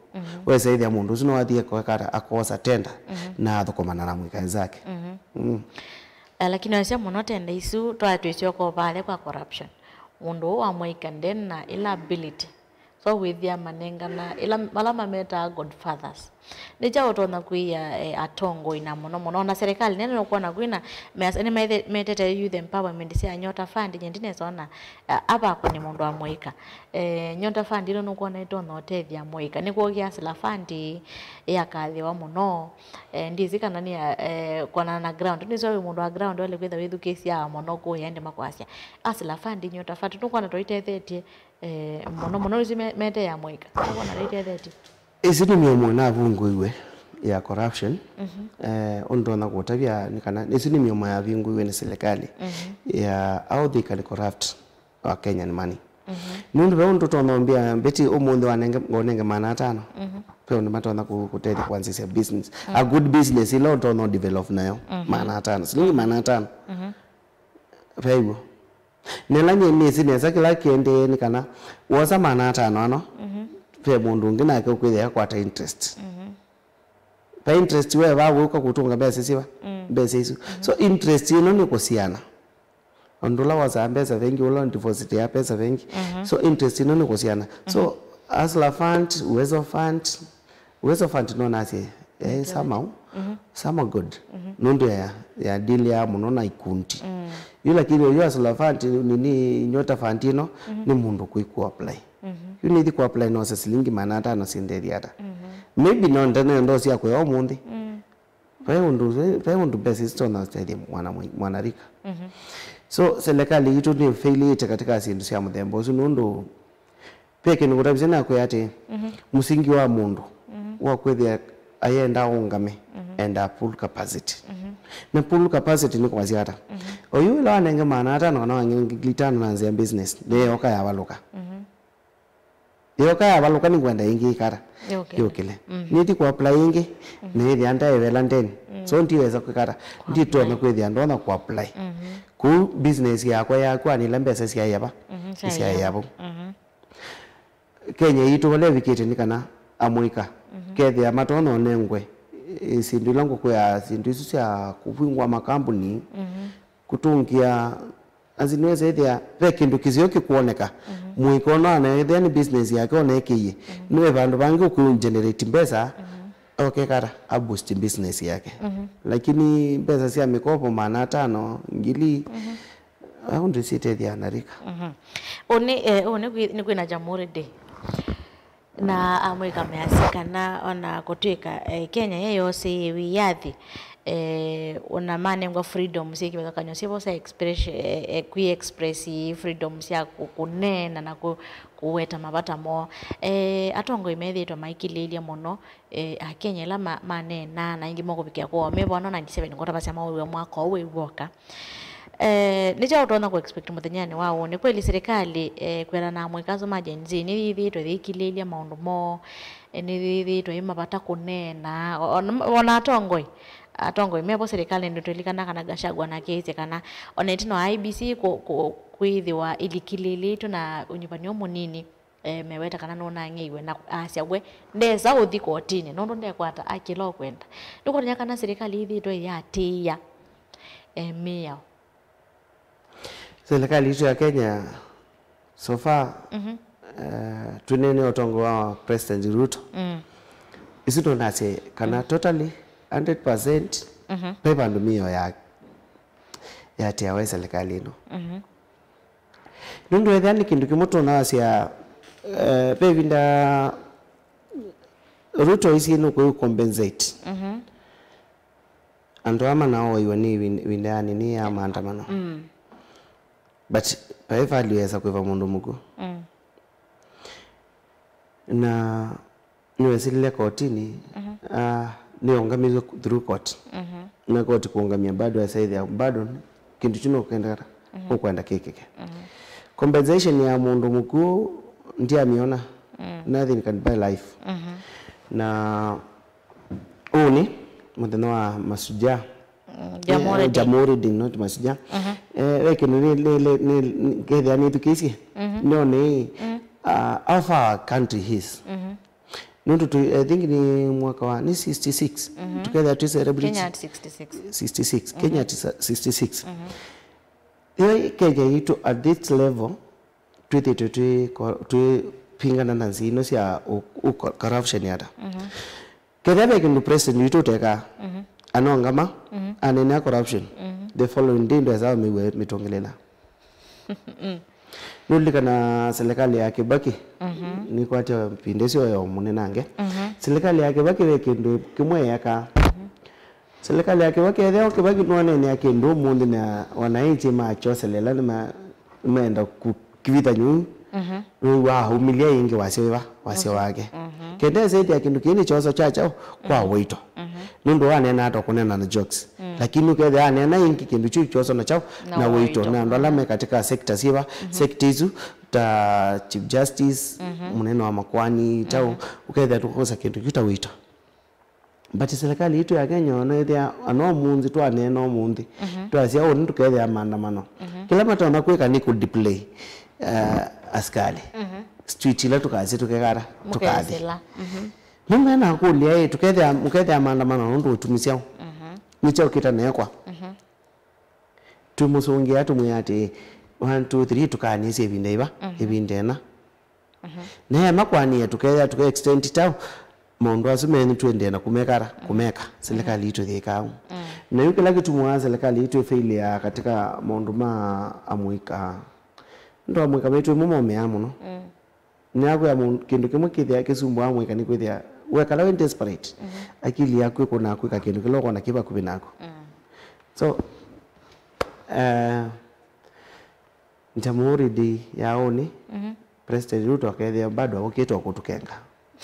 Wesa ĩthĩa mũndũ ũsu no athie kweka ata, akosa tender, na athũkũmana na amũika enzake. Mm. Eh, lakini wasya mũno tender isu twatwĩsyoka vale kwa corruption. Mũndũ ũũ wa mũika ndena ĩla ability. So wĩthĩa manengana ĩla, vala mametaa godfathers. Nĩ kyaũ ũtonya kwĩĩa, eh, atongoi na mũno mũno ona serikali nene nũkwona kwĩna meas-, nĩ methe-, metete youth empowerment sya Nyota Fund, nye ndinesa ona, eh, avakwa nĩ mũndũ wa mũika. Eh, Nyota Fund ĩno nũkwona ĩtonya ũtethya mũika. Nĩkw'o kĩ Hustler Fund yakathĩwa mũno. Eh, ndĩsĩ kana nĩ ya, eh, kwana na ground. Nĩsĩ wĩ mũndũ wa ground wale kwĩtha wĩthukĩĩsya mũno kũya ende makwasya. Hustler Fund, Nyota Fund, nũkwona tũitethetye. Eh, mũno mũno isu me-, mete ya mũika. Ũkwona nĩitethetye. Isu nĩ mĩomo navungũiwe ya corruption. Eh, ũndũ ndonya kũtavya nĩ kana isu nĩ mĩomo yavingũiwe nĩ serikali ya how they can corrupt our Kenyan money. Nũndũ ve ũndũ ũtonya ũmbĩa mbeti ũmũnthĩ wanenge, ngonenge maana atano. Ve ũndũ matonya kũ-, kũtethya kwanzisya business. A good business ila ũtonya develop nayo. Maana atano. Silingi maana atano. Ve w'o. Nĩla nyie nĩsĩ nesa kĩla kĩendee nĩ kana wosa maana atano ano, ve mũndũ ũngĩ nake ũkwĩthĩa akwata interest. Ve interest we va wĩũka kũtũnga mbesa siva, mbesa isu. So interest ĩno nĩ kũsiana. Ũndũ ũla wosaa mbesa vengi, ũla ũndivositĩa mbesa vengi. So interest ĩno nĩ kũsiana. So Hustler Fund, Uwezo Fund, Uwezo Fund no nasye, eh, somehow, somehow good. Nũndũ ya, ya deal ya mũno na ikundi. Yu lakini yu Hustler Fund, nini, Nyota Fund ĩno, nĩ mũndũ kwĩ ku apply. Yu nĩthi ku apply no se silingi maana atano sindethya ata. Maybe no ndene ndo sya kũya ũmũnthĩ. Ve ũndũ, ve, ve ũndũ mbesa isu tonya ũtethya mwana mwi-, mwanarika. So serikali yitũ nĩ failĩte katika syĩndũ sya mũthemba ũsu nũndũ Ve kĩndũ ngũtavisye nakwĩa atĩ, mũsingi wa mũndũ wa kwĩthĩa ayenda aũngame, enda pull capacity. Na pull capacity nĩ kwasya ata? Oyu ĩla wanenge maana atano kana wanenge ngili itano na nzĩa business, nĩyoka yavalũka. Yoka yavalũka nĩngwenda ĩngĩ ĩkata. Yũkĩle. Yũkĩle. Nĩthi ku apply ĩngĩ, nĩĩthĩa ndaĩvela ndeni. So ndiweza kwĩkata, nditonya kwĩthĩa ndonya ku apply. Kũu business yakwa yakw'a nĩla mbesa syaĩa va? Syaĩa vau. Kenya yitũ vala ĩvikĩte nĩ kana amũika kethĩa matonya ũnengwe, eh, syĩndũ ila ngũkwĩa, syĩndũ isu sya kũvingũa makambuni, kũtũngĩa, as in, nĩwesa ĩthĩa ve kĩndũ kĩseo kĩkwoneka. Mũika ona anaethĩa nĩ business yake oneekĩie, nĩ vandũ vangĩ ũkwĩ generate mbesa, okekata a boost business yake. Lakini mbesa sya mĩkopo maana atano, ngili, Au ndĩsitethya anarika. Ũnĩ, eh, ũũ nĩ kwĩ-, nĩ kwĩna Jamhuri Day. Na amũika measya kana ona kũtw'ĩka, eh, Kenya ye yosĩ wĩyathi, eh, ona manengwa freedom syĩ kĩvathũkany'o syĩvo sya express, eh, eh, kwĩ express freedom sya kũ-, kũneena na kũ-, kũweta mavata moo. Eh, atongoi methĩĩtwe maikilĩĩlye mũno. Eh, Akenya ĩla ma-, maneenaa na aingĩ mokũvikĩa kwoo me vano ninety-seven ngũtavasya maũw'e mwaka ũũ wĩ w'oka. Eh, nĩ kyaũ ũtonya kũ expect mũthenyanĩ wa ũũ? Nĩ kweli serikali, eh, kwĩana na amũika asu ma Gen Z nĩyĩthĩĩtwe yĩkilĩĩlya maũndũ moo, eh, nĩyĩthĩĩtwe ĩ mavata kũneena, o-, ona, ona atongoi, atongoi mevo serikali nĩtũlilikana kana Gachagua nakĩĩsye kana ona ĩtina wa I E B C kũ-, kũ-, kwĩthĩwa ĩlikilĩĩlĩtwe na ũnyuvani ũmũnini. E, meweta kana nũnang'eiwe na asya we ndesa ũthi kotinĩ nũndũ ndekwata akĩla ũkwenda. Nĩkwonany'a kana silikalĩ ĩthĩĩtwe ĩyatĩĩa, e, mĩao. Silikalĩ itũ ya Kenya so far, eh, twĩnene ũtongo wa President Ruto. Mm. Isu no nasye kana totally, hundred percent, ve vandũ mĩao ya, yatĩawa ĩ silikalĩ ĩno. Nũndũ ethĩa nĩ kĩndũ kĩmwe tũnasya, eh, ve ĩvinda Ruto isie nũkũĩ compensate andũ aa manaoiwe nĩ ĩvin-, ĩvinda ya nini ya maandamano. Mm. But vai value yesa kwĩva mũndũ mũkw'ũ. Mm. Na nĩwesilile kotinĩ, ah, nĩũngamĩtwe through court. Na court kũũngamĩa bado asaithĩa bado kĩndũ kyu nũkwenda, ũkwenda kĩkĩke. Compensation ya mũndũ mũkw'ũ ndiamĩona. Nothing can buy life. Na ũũ nĩ mũthenya wa Mashujaa. Mm, Jamhuri Eh, Day. Jamhuri Day, not Mashujaa. Eh, ve kĩndũ nĩ, nĩ, nĩ, nĩ, nĩ, ngethĩa nĩthukĩĩsye. None, ah, how far our country is. Nũndũ tũ, I think nĩ mwaka wa, nĩ sixty-six. Tũkethĩa twĩ celebrate Kenya at sixty-six. Sixty-six. Kenya at sa-, sixty-six. Ĩyo Kenya yitũ at this level, twĩthĩtwe twĩ co-, twĩpingana na nzĩ ino sya ũ-, ũ-, corruption ata. Kethĩa ve kĩndũ president witũ ũtekaa, anongama, aneenea corruption, the following day ndwesa ũmĩw'e mĩtũngĩlĩla. Nũlilikana serikali ya Kibaki, nĩkwatya ĩvinda ĩsu yo mũnenange. Serikali ya Kibaki ve kĩndũ kĩmwe yeekaa. Serikali ya Kibaki, ethĩwa Kibaki nwaneenea kĩndũ ũmũnthĩ na wananchi machoselela nĩma-, nĩmaenda kũkivitha nyũu, nĩwaaumĩlya ĩngĩ wasya wĩva, wasya wake. Kenda esethĩa kĩndũ kĩĩ nĩ kyoso kya kyaũ kwa Waitũ. Nũndũ waneenaa ta kũneena na jokes. Lakini ũkethĩa aneena ĩngĩ kĩndũ kyu kyoso na kyaũ na Waitũ. Na andũ ala me katika sector syĩva, sector isu ta Chief Justice, mũnene wa makoani, kyaũ, ũkethĩa tũkosa kĩndũ kyu ta Waitũ. But serikali yitũ ya Kenya, ona ĩthĩa, ana ũmũnthĩ twaneena ũmũnthĩ, twasya ũnĩ tũkethĩa maandamano. Kĩla matonya kwĩka nĩ kũ deploy, eh, asikali. Street ila tũkasĩ tũkekara, tũkathi. Mũkesĩla. Nĩmena kũlya ĩ, tũkethĩa, mũkethĩa maandamano nũndũ ũtumi syaũ? Nĩ kyaũ kĩtanekwa? Twĩmũsũngĩa, tũmwĩa atĩ, one, two, three, tũkaanĩsye ĩvinda ĩva, ĩvinda ĩna. Na ema kwanĩa, tũkethĩa tũka extend tau, maũndũ asu menyu tũendee na kũmekara, kũmeka. Serikali yitũ yĩkaa ũu. Na yu kĩla kĩtumaa serikali yitũ ĩfailĩa katika maũndũ ma amũika, nũndũ amũika maitũ ĩmwe momĩaa mũno. Nĩnakwĩa mũndũ, kĩndũ kĩmwe kĩthĩa kĩsumbũaa mũika nĩ kwĩthĩa wekala wĩ desperate. Akili yaku ĩkũnaa kwĩka kĩndũ kĩla ũkwona kĩ vakuvĩ naku. So, eh, Jamhuri Day ya ũnĩ, President Ruto akethĩa bado okĩte o kũtũkenga.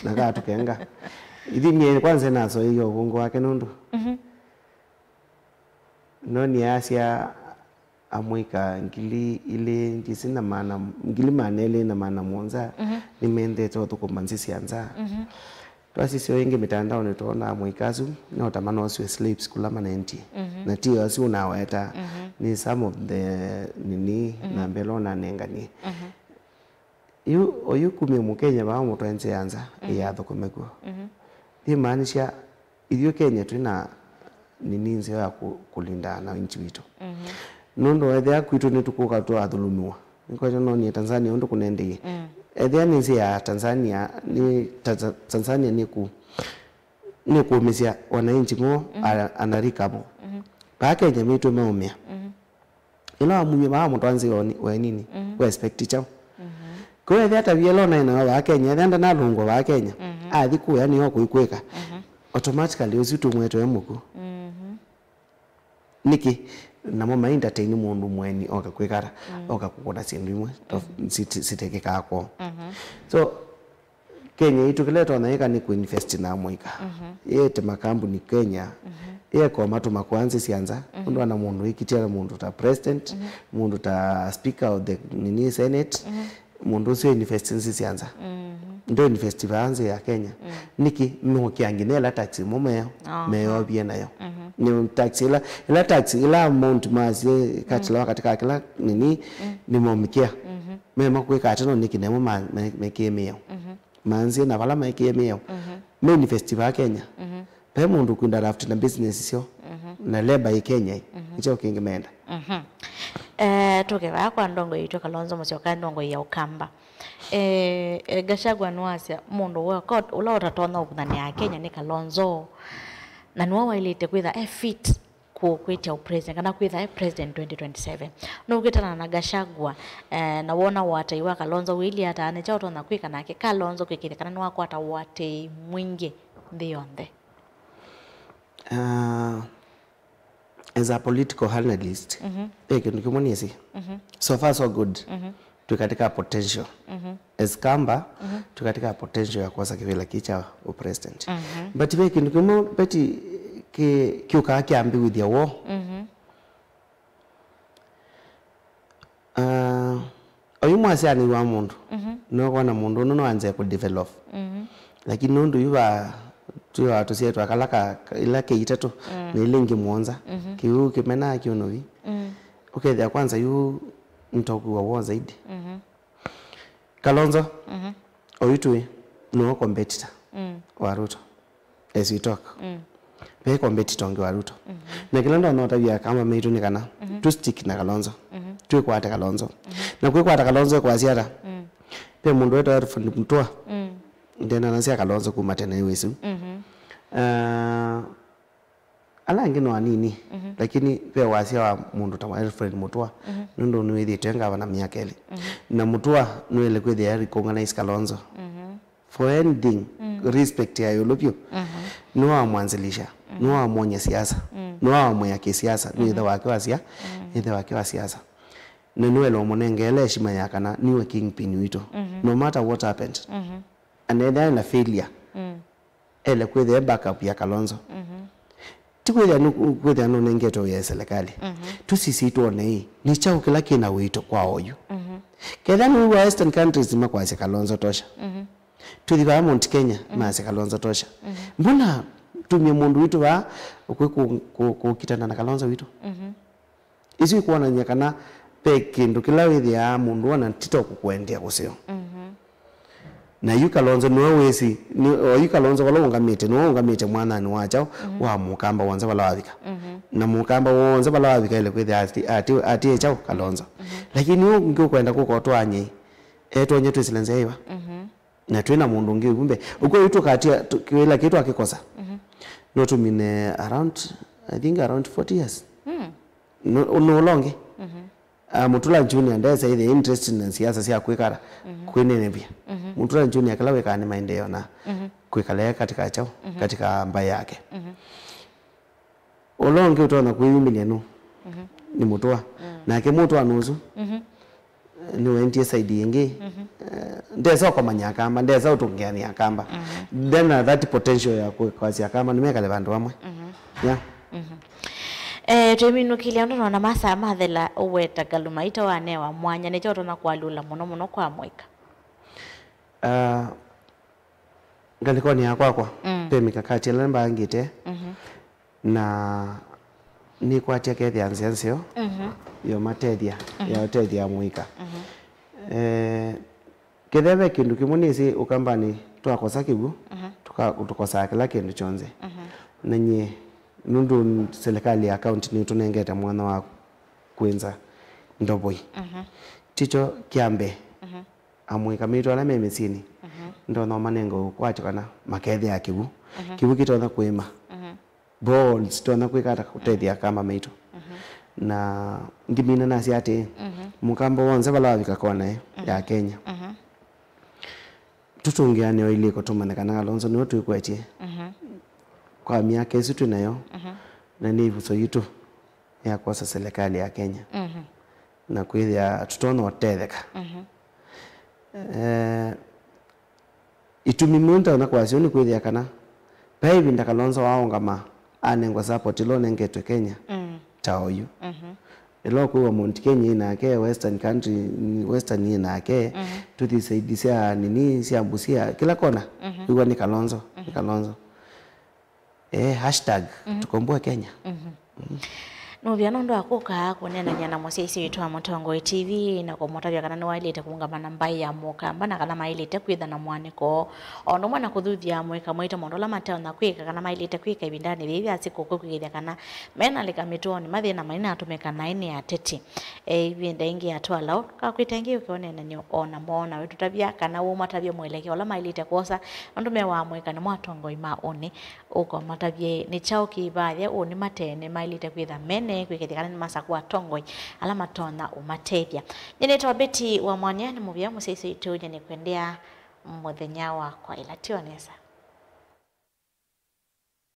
Na akatũkenga. Ithyĩ nyie kwanza nasoeie ũvũngũ wake nũndũ. No nĩasya amũika ngili ilĩ, ndĩsĩ na maana, ngili maana elĩ na maana mũonza, nĩmendete ũthũkũma nzĩ sya nza. Twasisya ĩngĩ mĩtandaonĩ, twoona amũika asu no ta manoosw'e slips kũla manentie. Na ti o asu ũnaweta, nĩ some of the nini, namba ĩla ũnanenganie. Yu, oyu kumya Mũkenya vaa ũmũtwae nzĩ ya nza, ĩyathũkũme kw'o. Yĩmaanisha, ithyĩ Kenya twĩ na nini nzeo ya kũ-, kũlinda wananchi witũ. Nũndũ ethĩa kwitũ nĩtũkũka twathulumiwa. Nĩkwete nonie Tanzania ũndũ kũnendeie. Ethĩa nĩ nzĩ ya Tanzania, nĩ ta-, ta-, Tanzania nĩkũ-, nĩkũũmĩsya wananchi moo, a-, anarika moo. Vaa Kenya maitũ maũmĩa. Ĩla wamumya vaa mũtwanzĩ wenini, we expect kyaũ? Kwoou ethĩa ta viela ũnaĩ nayo vaa Kenya, ethĩa ndanalũngwa vaa Kenya, athi kũya nĩyo kũikwĩka. Automatically ũsu tũmwetwe mũkw'ũ. Nĩkĩ? Namo ma entertain mũndũ mũeni oka kwĩkara, oka kũkũna syĩndũ imwe tof-, siti-, sitekĩkaa kwoo. So, Kenya yitũ kĩla ĩtonya ĩka nĩ kũinvest na amũika. Yĩete makambuni Kenya, yĩeka matũma kwa nzĩ sya nza, ũndũ ana mũndũ wĩkĩtya na mũndũ ta president, mũndũ ta speaker of the nini senate, mũndũ ũsu ainvest nzĩ sya nza. Ndo invest vaa nzĩ ya Kenya. Nĩkĩ? Nũkĩa nginya ĩla tax ĩmwe meo, meyovie nayo. Nĩ tax ĩla, ĩla tax, ĩla amount masye katilawa katika kĩla nini, nĩmomĩkĩa. Mema kwĩka ata no nĩkĩ nemo ma- me- mekĩe mĩao. Manzie na vala mekĩe mĩao. Manifest va Kenya. Ve mũndũ kwinda raft na business syo. Na labor ĩ Kenya ĩ. Nĩkyo kĩngĩ menda. Eh, tũke vaa kwa ndongo yitũ Kalonzo Musyoka, ndongo ya Ũkamba. Eh, eh, Gachagua nĩwasya mũndũ weka ũla ũtatonya ũvuthanĩa Kenya nĩ Kalonzo, na nĩwe waĩlĩte kwĩtha e fit kũ- kwĩtya ũpresident kana kwĩtha e president twenty twenty-seven. Nũkwĩtana na Gachagua, eh, na wona ũatĩĩi wa Kalonzo wĩilyĩ ata, nĩ kyaũ ũtonya kwĩka nake Kalonzo kwĩkĩĩthya kana nĩwakwata ũatĩĩi mwingĩ nthĩ yonthe? Uh, as a political analyst, ve kĩndũ kĩmwe nĩsĩ. So far so good. Twĩ katika potential. As Kamba, twĩ katika potential ya kwosa kĩvĩla kĩĩ kya ũpresident. But ve kĩndũ kĩmwe Betty kĩ- kĩũkaa kĩambĩwĩthya woo. Ah, oyu mwasyanĩi wa mũndũ, nĩwakwana mũndũ ũno no anze kũdevelop. Lakini nũndũ yu va twĩwaa tũsyaĩtwa kala ka- ka- ila kĩ itatũ na ila ingĩ mũonza, kĩu kĩmenaa kĩũnovi. Ũkethĩa kwanza yu nĩtũkwĩwa woo zaidi. Kalonzo, oyu twĩ nĩwe competitor wa Ruto. As we talk. Ve competitor ũngĩ wa Ruto. Na kĩla ndonya ũtavya Akamba maitũ nĩ kana tũ stick na Kalonzo. Twĩkwate Kalonzo. Na kwĩkwata Kalonzo ĩkwasya ata? Ve mũndũ wĩtawa Alfred Mutua. Ndenanasya Kalonzo kuma tene wĩsu. Ah, ala angĩ no anini, lakini ve wasya wa mũndũ ta wa Alfred Mutua, nũndũ nĩwĩthĩĩtwe ngavana myaka ĩlĩ. Na Mutua nĩwaĩle kwĩthĩa recognize Kalonzo for anything, respect ya ĩũlũ vyũ. Nĩwamwanzilisha, nĩwamwony'a siasa, nĩwamwĩa kĩsiasa, nĩ ĩthe wake wa sia- ĩthe wake wa siasa. Na nĩwaĩle ũmũnengeela heshima ya kana nĩwe kingpin witũ, no matter what happened. Anaethĩa na failure, ele kwĩthĩa e backup ya Kalonzo. Ti kwĩthĩa nũ- kwĩthĩa nũnengetwe wĩa ya serikali. Tũsisye twone ĩ, nĩ kyaũ kĩla kĩna wĩito kwa oyu? Kethĩa nĩwĩw'a Western countries makwasya Kalonzo tosha. Tũthi vaa Mount Kenya, masya Kalonzo tosha. Mbona tumie mũndũ witũ vaa ũkwĩ kũ- kũ- kũkitana na Kalonzo witũ? Isu ikwonany'a kana ve kĩndũ kĩla wĩthĩaa mũndũ ona tito kũkũendea kũseo. Na yu Kalonzo nĩwe wĩsĩ, nĩ- o yu Kalonzo vala ũngamĩte, nĩwe ũngamĩte mwananĩ wa kyaũ wa Mũkamba w'onthe vala wavika. Na Mũkamba w'onthe vala wavika ele kwĩthĩa ati- ati- atiĩ kyaũ Kalonzo. Lakini ũngĩ ũkwenda kũka ũtwaany'e, etwony'e twĩsĩle nzĩa ĩva. Na twĩ na mũndũ ũngĩ ũvu mbee. Ũkw'o yu tũkatia tũ- kĩla kĩu twakĩkosa. No tũmine around, I think around forty years. No- no ũla ũngĩ. Ah, Mutula Junior ndesa ĩthĩa interest na siasa sya kwĩkala kwĩnenevya. Mutula Junior kĩla wĩkaa nĩ maendeeo na kwĩkala e katika chao, katika mbaĩ yake. Ũla ũngĩ ũtonya kwĩyumĩlya nũ? Nĩ Mũtũa. Nake Mũtũa nũsu nĩwaendie side ĩngĩ. Eh, ndesa ũkomanya Akamba, ndesa ũtũngĩanĩa Akamba. Ndena that potential ya kwasya Akamba nĩmekale vandũ vamwe. Yeah. Eh, tũiminũkĩlya ũndũ nona masaa mathela ũweta Ngaluma ita wanewa mwanya, nĩkyo ũtonya kũalyũla mũno mũno kwa mũika? Ah, ngalĩkonĩ ya kwakwa, ve mikakati ĩla mbangĩte, na nĩkwatya kethĩa nzĩa nzeo yomatethya, ya ũtethya mũika. Eh, kethĩa ve kĩndũ kĩmwe nĩsĩ Ũkambanĩ twakosa kĩw'ũ, tũka- tũkosaa kĩla kĩndũ kyonthe. Na nyie, nũndũ silikalĩ ya kaunti nĩtũnengete mwanya wa kwĩnza ndovoi. Tikyo kya mbee, amũika maitũ ala me mĩsyĩnĩ, ndonya ũmanenga ũkwatyo kana makethĩa kĩw'ũ. Kĩw'ũ kĩtonya kũĩma. Boreholes, tonya kwĩka ata kũtethya Akamba maitũ. Na ngĩmina nasya atĩĩ, Mũkamba w'onthe vala wavika kona ĩ ya Kenya, tũtũngĩanĩe o ilĩko tũmanye kana Kalonzo nĩwe twĩkwetye kwa myaka ĩsu twĩ nayo, na nĩ ĩvuso yitũ ya kwosa silikalĩ ya Kenya na kwĩthĩa tũtonya ũtetheka. Eh, itumi imwe ndonya kwasya ũu nĩ kwĩthĩa kana ve ĩvinda Kalonzo waaũngama anengwa support ĩla ũnengetwe Kenya ta oyu. Ĩla ũkwĩw'a Mount Kenya ĩ nake, Western country, Western ĩ nake, tũthi side sya nini, sya Busia, kĩla kona, wĩw'a nĩ Kalonzo, nĩ Kalonzo. Eh, hashtag tukomboe Kenya. Nũvea nũndũ wa kũka kũneenany'a na mũsyaĩĩsya witũ wa Mũtongoi T V na kũmũtavya kana nĩwaĩlĩte kũũngama na mbaĩ ya Mũkamba na kana maĩlĩte kwĩtha na mũanĩko, o ũndũ ũmwe na kũthuthya mũika mwaitũ maũndũ ala matonya kwĩka kana maĩlĩte kwĩka ĩvindanĩ yĩĩ ya sikũkũ kwĩkĩĩthya kana menalĩka mĩtũonĩ mathĩna mainatũmĩka naĩ nĩ ateti. E, ĩvinda ĩngĩ atwalaũ kakwĩta ĩngĩ ũke ũneenany'o o namo na wĩtũtavya kana ũmatavye mwelekeo ũla maĩlĩte kwosa nũndũ me wa mũika nĩmo atongoi ma ũnĩ. Ũkomatavye nĩ kyaũ kĩvathya ũnĩ matene maĩlĩte kwĩtha mene kwĩkĩthya kana nĩmasakũa atongoi ala matonya ũmatethya. Nyie nĩtawa Betty wa Mwanya, nĩ mũvea mũsyaĩĩsya witũ, nyie nĩkwendea mũthenya wa kwaĩla. Tiwa nesa.